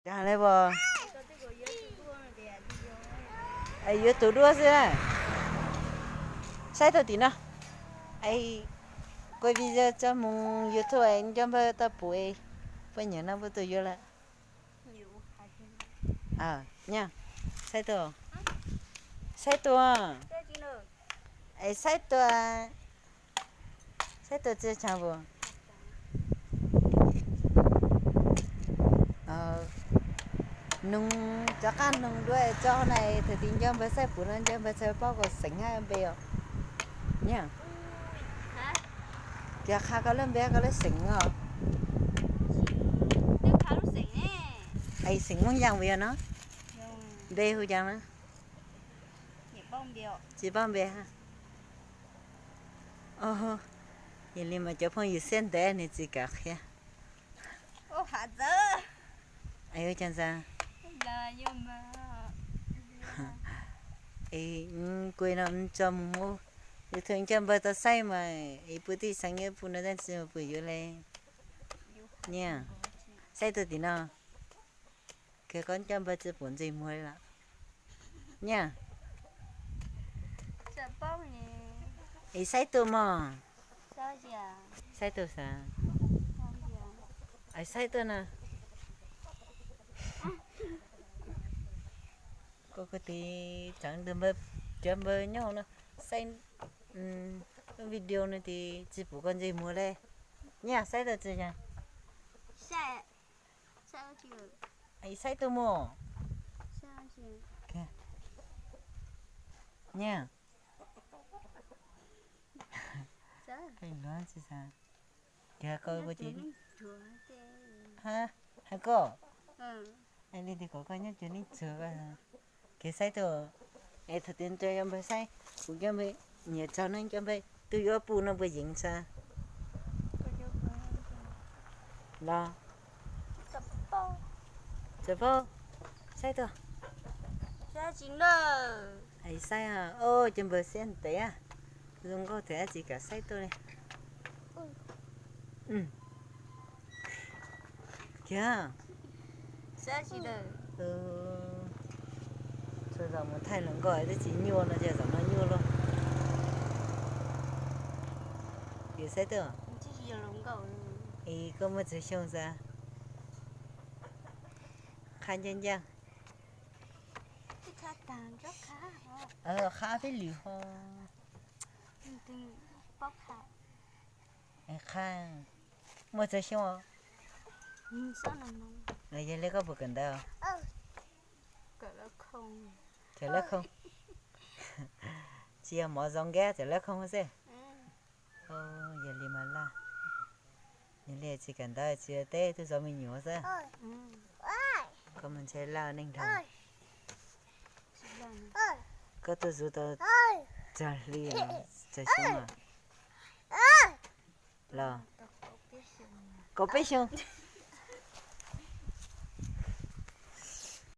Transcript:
Li as, yuav tus duab xwb. Saib tuaj tim no, kuv video tso mus YouTube, nco npawg tau pum, poj niam no puab tuaj yuav lawm. Nyob, saib tuaj, saib tuaj, es saib tuaj, saib tuaj txiv tshaj puas? Noog, rov qab noog dua tso na, thaum twg nco npawg saib pum no nco npawg txhawb paub kom xeem hab npe os. Nyob, koj qha koj lub npe koj lub xeem os. Es xeem Moob Yaj puas yog no? Npe hu cas na? Tsis paub npe hab. Yog li mas cov phooj ywg siab ntev nws tsis kam qhia. Es ua cas ntxag? Es kuv no tso mus ua YouTube nco npawg tau saib mas es puag tij xeem nyob puag no tab tsis puas yuav le. Nyob, saib tuaj tim no, kawg koj nco npawg tsis pum ntsej muag li lawm. Nyob, es saib tuaj mog, saib tuaj xav, es saib tuaj na. Koj, koj tis tseev tus npawg, cov npawg nyob hauv no saib lub video no tis tsis pum koj ntsej muag le. Nyob, saib tuaj tsis yog? Saib tuaj mog. Nyob, koj, koj tis, hab, hab koj, li tis kom koj nyob cuag neej txuag. Kev saib tuaj, es thaum twg nco npawg saib, kuv nco npawg, nyiam tsaug neeg nco npawg, tus yuav pum no puas yeem tsa? Los, tsis paub, saib tuaj. Es saib, o, cov npawg siab ntev, zoo nkauj tiag tsis kam saib tuaj li. Kiag, txhua zaus mus thaij hluas nkauj twb tsis nyuaj no ces zaum no nyuaj lauj. Yus saib tuaj, es koj muaj txhua xyoo xav? Qha ncaj ncaj. Qha peb lwm ho. Qha, muaj txhua xyoo. Yog li koj puas kawm ntawv? Kawm lawv khoo. Tsis yog mov zoo nkauj, kawm lawv khoo xwb. Yog li mas laj. Yog li tsis kawm ntawv tsis teb twb zov me nyuam xwb. Koj mus ntshe laj neej nrog. Koj tuaj zuv tau tsawg hli, tsawg xyoo los? Kaum peb xyoo.